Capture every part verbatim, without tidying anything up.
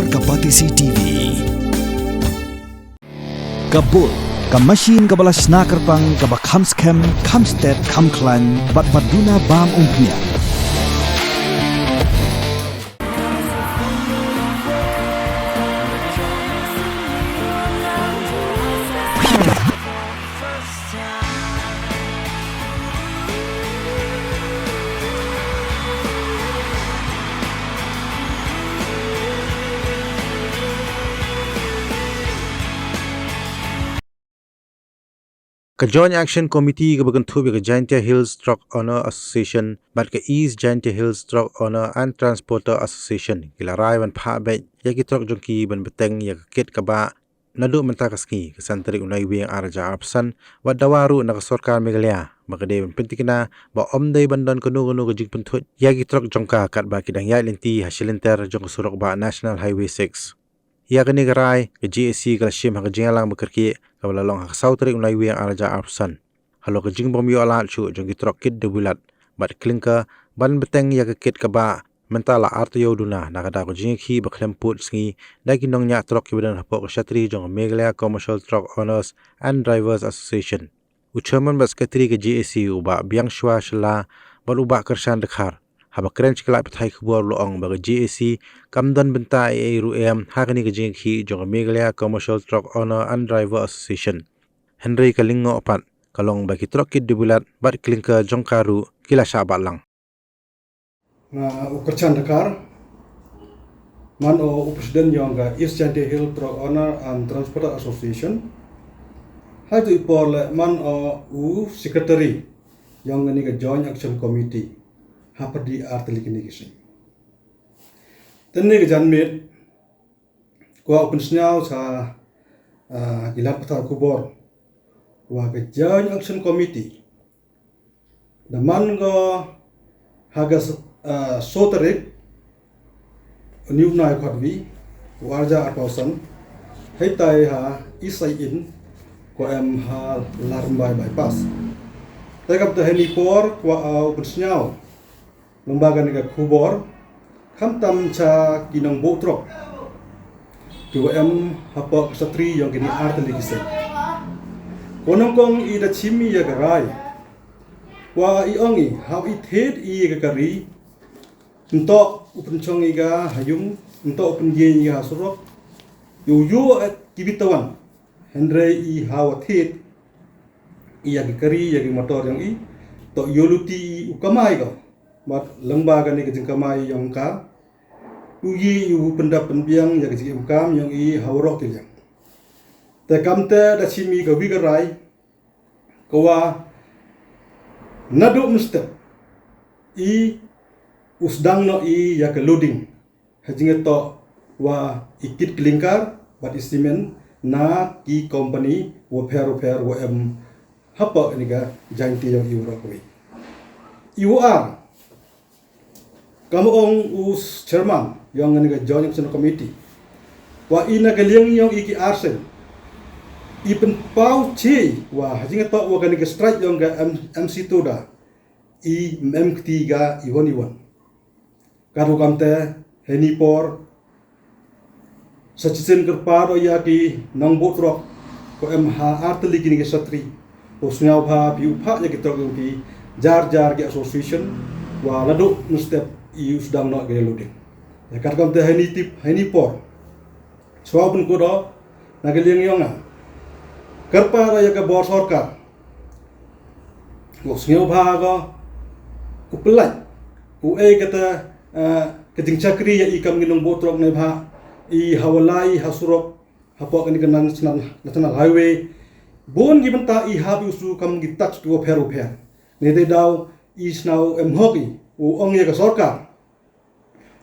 Ka Batesi T V. Ka Bull, ka machine kaba la shna kyrpang, kaba kham skhem, kham stet, kham khlaiñ, bad ba duna bam umphniang. Ka Joint Action Committee kaba kynthup ïa ka Jaintia Hills Truck Owner Association bad ka East Jaintia Hills Truck Owner and Transporter Association ki la rai ban phah beit ïa ki trok jong ki ban bteng ïa ka kit ka bah naduh mynta ka sngi, ka san tarik u Naiwieng ar hajar arphew san, wat dawa ruh na ka sorkar Meghalaya ba ka dei ban pyntikna ba ym dei ban don kano kano ka jingpynthuid ïa ki trok jong ka katba ki dang ïaid lynti ha shilynter jong ka surok bah National Highway six. Ïa kane ka rai ka J A C ka la shim ha ka jingïalang ba kyrkieh kaba la long ha ka saw tarik u Naiwieng ar hajar arphew san. Halor ka jingbym ïoh lad shuh jong ki trok kit da bulat bad klinker ban bteng ïa ka kit ka bah, mynta la ar taïew duna na ka daw ka jingïakhih ba khlem pud sngi da ki nongñiah trok kiba don hapoh ka shatri jong ka Meghalaya Commercial Truck Owners and Drivers Association. U Chairman bad Secretary ka J A C, u Bah Biangshwa Shylla bad u Bah Kyrshan Dkhar, haba kren sha ki lad pathai khubor, u la ong ba ka J A C kam don bynta ei ei ruh em ha kane ka jingïakhih jong ka Meghalaya Commercial Truck Owner and Driver Association. Hynrei ka lyngngoh pat ka long ba ki trok kit da bulat bad klinker jong ka ruh ki la shah bat lang. Nga u Kyrshan Dkhar, man o u President yong ka East Jaintia Hill Truck Owner and Transporter Association. Haduh i por leh man o u Secretary yong kane ka Joint Action Committee ha pyrdi ar tylli kine ki seng. Te kane ka janmiet kwah u pynsngew sha, ah, ki lad pathai khubor wa ka Joint Action Committee da man ko ha ka s-, ah, saw tarik u Naiwieng khatwi u ar hajar arphew san, hei tai ha East Side Inn ko em ha Ladrymbai Bypass. Te kam te heini por kwah, ah, u pynsngew lyngba kane ka khubor, khamtam sha ki nongbuh trok kiwa em hapoh ka shatri yong kine ar tylli ki seng. Ko nyngkong i da shim i ya ka rai wa i ong i, haba i thied i ya ka kari, ym toh u pynshong i ka ha yung, ym toh u pynïeng i ka ha surok, yow yow ki bit tawan. Hynrei i haba thied i ya ki kari, ya ki motor yong i, toh yow luti i u kamai ko. Bad lyngba kane ka jingkamai yong ka, u ïoh i u pyndap pynbiang ya ka jingim kam yong i ha waroh ki liang. Te kam te da shim i ka wi ka rai, ka wa naduh mynstep i u sdang noh i ya ka loading ha jingtoh wa i kit klinker bad i cement na ki company wapher wapher wa em hapoh kane ka Jaintia yong i waroh kawei. I wa ar, kam ong u chairman yong kane ka Joint Action Committee, wa i na ka liang yong i ki ar seng i pynpaw chi wa ha jingtoh wa kane ka strike yong ka M-, M C Toda, i ym em kti ka iwon iwon. Katwa kam te, heini por sa chisien kyrpad o ya ki nongbuh trok ko em ha ar tylli kine ki shatri, u sngewbha phi u phah ya ki trok yong phi jar jar ki association, wa naduh mynstep i u sdang noh ki loading. Ya katwa kam te heini tip, heini por, shuwa pynkut o na ka liang yong nga, kyrpad o ya ka bor sorkar, u sngewbha ko u pyllait, u ai kata, eh, ka jingshakri ya i kam ki nongbuh trok neibhah i ha walai, ha surok, hapoh kane ka nan snan National Highway. Bun ki bynta i hap i u shu kam ki tax ki wapher wapher. Neitei daw i sngewbha em hok i, u ong ya ka sorkar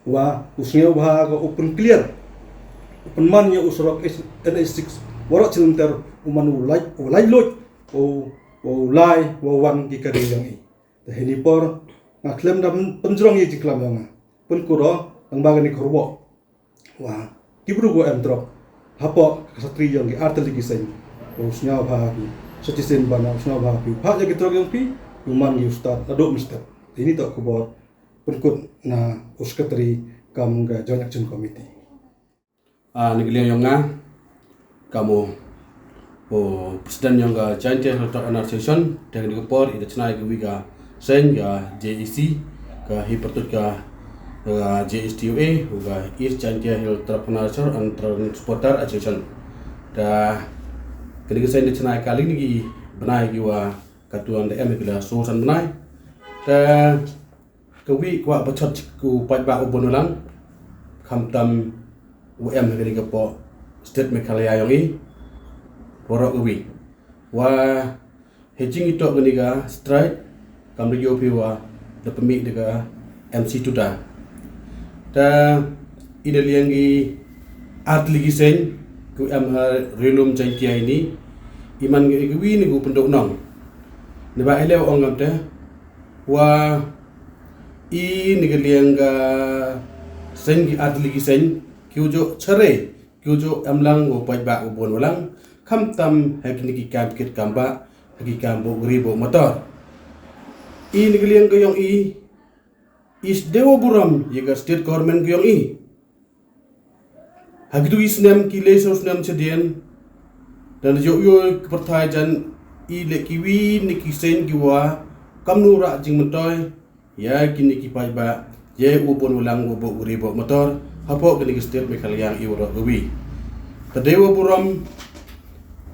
wa u sngewbha ko u pynclear, u pynman ya u surok N H six waroh shilynter, u man u lait, u lait luid, u, u lai wa wan ki kari yong i. Te heini por nga khlem da pynjrong ya i jingklam yong nga, pynkut o lyngba kane ka khubor wa ki bru ko em trok hapoh ka shatri yong ki ar tylli ki seng, u sngewbha phi, sa chisien ban u sngewbha phi u phah ya ki trok yong phi, u man ki u start naduh mynstep. Heini toh khubor pynkut na u secretary kam ka Joint Action Committee. Ah, na ka liang yong nga, ka mo, o president yong ka Jaintia Hill Truck Owner Association, te ka por i da chna ka wi ka seng ka J A C, ka hi pertut ka, ka J S T U A, ka East Jaintia Hill Truck Owner and Transporter Association. Da kani ka seng da chna ka ling ni ki bnai ki wa ka tuan da em ki la so san bnai. Da ka wi kwah bachot ku paidbah u Bun Walang, khamtam u em ha kani ka pok state Meghalaya yong i, warok ka wi. Wa hejing i tok kani ka strike, kam da yo phi wa da pemi da ka M C Tuda. Da i da liang i artylli ki seng ku em ha Rilum Jaintia ini, i man ka wi ni ku pendok nong. Ni ba i leo ong ngam te, wa i ni ka liang ka seng ki artylli ki seng, ki u jo chare, ki u jo em lang u paidbah u Bun Walang, khamtam ha kini ki kam kit kam ba, ha ki kam bo gri bo motor. I ni ka liang ka yong i, i sdewa burom ya ka state government ka yong i. Ha ki tu i snem ki le so snem chadien, dan jo yo ka perthai jan i le ki wi ni ki seng ki wa, kam nu ra jing mentoi, ya kini ki paidbah, ya u Bun Walang u bo gri bo motor, ha pok kini ki state Meghalaya i warok ka wi. Ka dewa burom,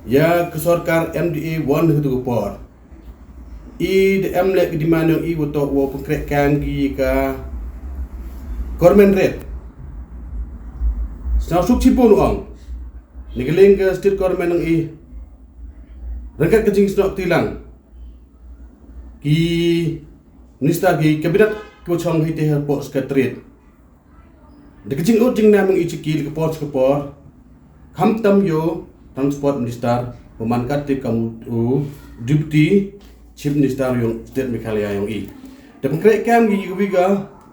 ya ka sorkar M D A one ha ka tu ka por. I da em le ki demand yong i wa tok wa pengkrek kam ki ka government rate. Sna suk chipun ong. Ni ka liang ka state government yong i. Rengkat ka jingsnok tilang. Ki minister ki cabinet ki wa chong hi te ha pok secretariat. Da ka jingud jingnam yong i chiki da ka por cha ka por, khamtam yo transport minister, wa man kat te kam u deputy chief minister yong state Meghalaya yong i. Da pengkrek kam ki ka wi ka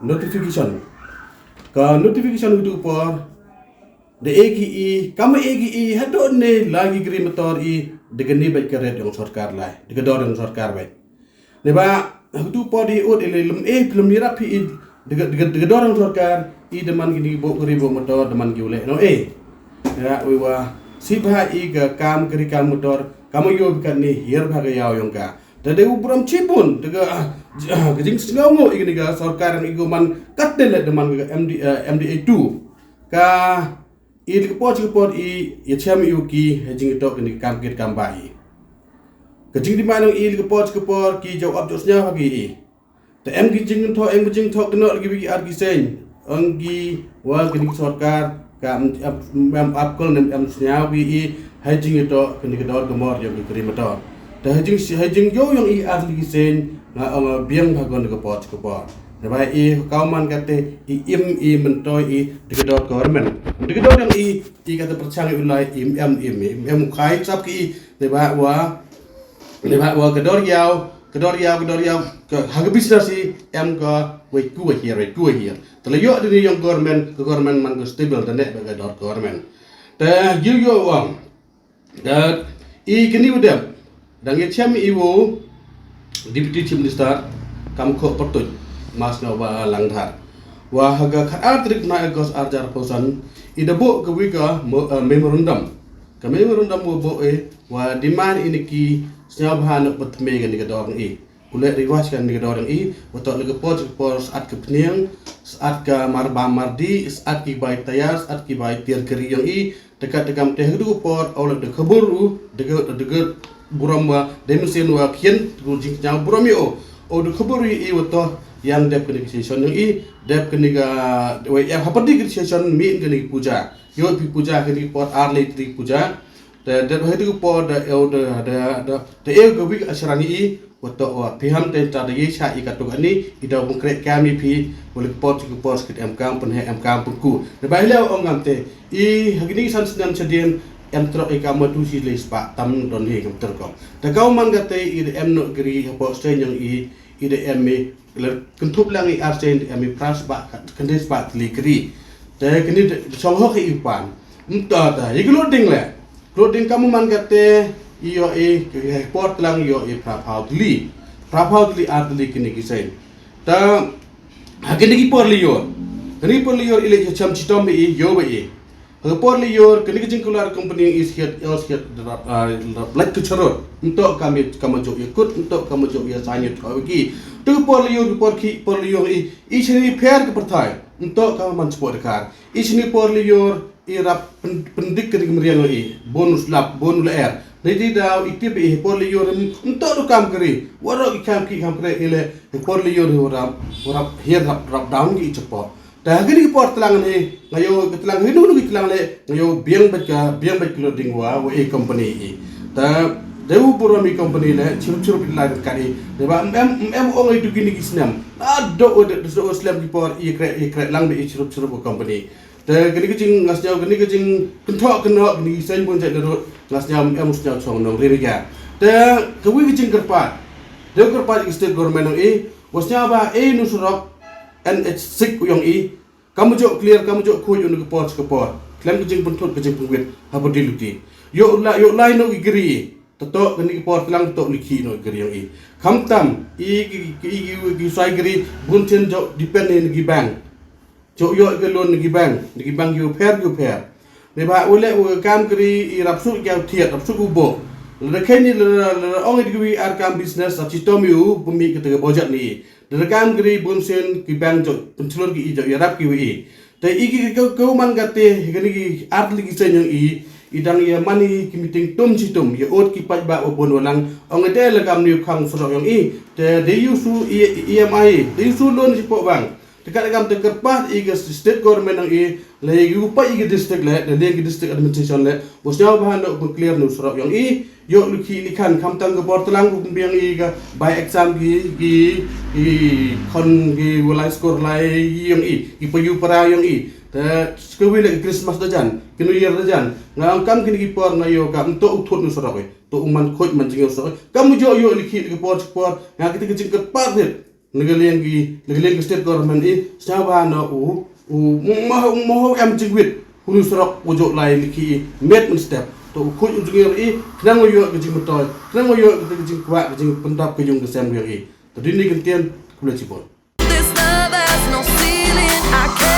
notification. Ka notification u tu por, da e ki i, kam e ki i, hadon ne la ki gri motor i, da ka ni bait ka rate yong sorkar lai, da ka dor yong sorkar bait. Neba ha ka tu por i ut i le lem e, lem i rap i, da ka, da ka, da ka dor yong sorkar i, da man kini bo gri bo motor, da man ki u le no e. Neba wi wa, si bha i ka kam kari kam motor, kam yo bi kat ni hiar bha ka yaw yong ka. Da de u burom chipun, da ka, ah, ka jingsngew ngo i kini ka sorkar yong i ko man kat te le da man ka M D, eh, M D A two. Ka i da ka por cha ka por i, ya chem i u ki, ha jing i tok kini ka kam kit kam ba i. Ka jingdemand yong i da ka por cha ka por ki jaw ap jaw sñiaw ha ki i. Te em ki jingthoh, em ki jingthoh kano ki wi ki ar ki seng. Ong ki wa kini ki sorkar, ka em, em, em ap kol nem em sñiaw ki i, ha jing i tok kini ka dor ka mor yong ki kari motor. Te ha jing, ha jing yo yong i ar ki seng, nga ong biang bha kon da ka por cha ka por. Neba i kaw man kate i im i mentoi i da ka dor government. Da ka dor yong i, i kata perchang i u lai i em, em, em, em u khai sap ki i, neba wa, neba wa ka dor yaw, ka dor yaw, ka dor yaw, ka ha ka business i, em ka wei ku wei hiar, wei ku wei hiar. Te la yo da ni yong government, ka government man ka stable da ne ba ka dor government. Te yo yo wa, da i kini u dep, dang ya chem i u Deputy Chief Minister, kam ko pertuj, Mas Nyaw Ba Langdhar. Wa ha ka khat ar tarik na August ar jar posan, i da bo ka wi ka mo-, eh, memorandum. Ka memorandum wa bo e, wa demand i ni ki sñiaw bha na ba tme ka ni ka dor i. U le revise ka ni ka dor i, wa tok le ka por, ka por sat ka pniang, sat ka mar ba mar di, sat ki bai tayar, sat ki bai tiar kari yong i, Te ka, te kam te ha ka tu ka por, o le da khubor u, da ka, da ka burom wa, da mynsiem wa khian, tu jingkñia burom i o. O da khubor i, i wa to, yang dep kani ka session yong i, dep kani ka, wa yang hapdeng kani ka session, mi kani ka puja. Yo phi puja kani ka por, ar le tri puja. Te dep ha ka tu ka por, da, o da, da, da, da, e ka wi ka ashrang i, Wa to wa phi ham te ta da ye sha i ka tu kani, i da bun krek kam i phi, wa le ka por chi ka por skit em kam pun he em kam pun ku. Da bai leo ong ngam te, i ha kini san snem chadien, em trok i kam ma tu si le spa tam don he kam ter kom. Da kau man ka te i da em no gri ha po sen yong i, i da em i, le kyntup lang i ar sen da em i pras ba, kynde spa tli gri. Te kini da, da song hok i pan. Mta ta, i glo ding le. Klo ding kamu man kate, i yo i, i por tlang i yo i pra phaw tli. Pra phaw tli ar tli kini ki sen. Ta, ha kini ki por li yo. Kini por li yo i le cham chitom i yo ba i. Ha ka por lyiur kane ka jingkular company i shet, i shet rap, ah, rap lait ka charot. Ntok kam i, kam jok i kut, ntok kam jok i sa nyut ka wiki. Tu ka por lyiur, ka por ki, por lyiur i, i shini pher ka pyrthai. Ntok kam man chpo dakar. I shini por lyiur i rap pen-, pendik ka ding meriang i. Bonus lap, bonus la er. Dei dei daw i tip i por lyiur ntok tu kam kri. Warok i kam ki kam kri i le por lyiur i warap, warap hiar rap, rap down ki i chpo. Te ha kine ki por tlang ne, nga ïoh ki tlang, hinu nu ki tlang le, nga ïoh biang bad ka, biang bad ka loading wa, wa e company i. Te, dei u burom i company le, chirup chirup i lai ka i. Dei ba, em, em, em, ong i tu kine ki snem. Na do, do, do, do slem ki por, i kre, i kre lang be i chirup chirup u company. Te, kine ki jing, nga sñiaw, kine ki jing, kynthok, kynthok, kine ki seng pun jait na rut, nga sñiaw, em, sñiaw chong nong, ri ri ka. Te, ka wi ki jing kyrpad. Dei kyrpad i state government nong i, wa sñiaw ba, e, nu surok, N H six u yong i, Kam jok clear, kam jok khuid u na ka por sha ka por. Khlem ka jingpynthut ka jingpynwit ha pyrdi luti. Ïoh la, ïoh lai noh ki gri. Tato kane ka por tlang tato likhi noh ki gri yong i. Khamtam i ki, ki, ki, ki, ki sai gri bun chen jok depend na ki bank. Jok ïoh ka loan na ki bank, na ki bank ki u pher, ki u pher. Dei ba u leh u kam kri i rap suk ïa u thiat, rap suk u bok. Lada khein i lada, lada ong i dei ki wi ar kam business, rap chitom i u pynmih kata ka budget ni i. Lada kam kri bun sien ki bank jok pynchlur ki i jok ïarap ki wi i. Te i ki ka, ka man kate, kani ki ar tylli ki sien yong i, i dang ïa man i ki meeting tum chitum, ïa ot ki paidbah wa bun wa lang, ong i te la kam ni u khang surok yong i. Te dei ïa u su i, i E M I, dei ïa u su loan chipoh bank. Te kat kam te kyrpad i ka state government nang i, la i u pa i ka district le, la i ka district administration le, wa sñiaw bha noh pyn clear na u surok yong i, ïoh lukhi likhan khamtam ka por tlang ku pynbiang i ka bai exam ki, ki, ki khon ki walai score lai yong i, ki payu para yong i. Te ka wi le ka Christmas da jan, ki New Year da jan. Nga ong kam kini ki por nga ïoh kam to u thut na u surok i, to u man khuid man jingïoh surok i. Kam u ïoh ïoh likhi ka por, ka por, nga kiti ka jingkyrpad rit. Na ka liang ki, na ka liang ki state government i, sñiaw bha noh u, u, mo, mo, em jingwit, u nu surok u jok lai likhi i, met mynstep. To u khuid u jingïoh i, khnang u ïoh ka jingmyntoi, khnang u ïoh ka jingkwah, ka jingpyndap ka yung ka sem yong i. To dei ni kyntien, khublei chibun. This love has no ceiling. I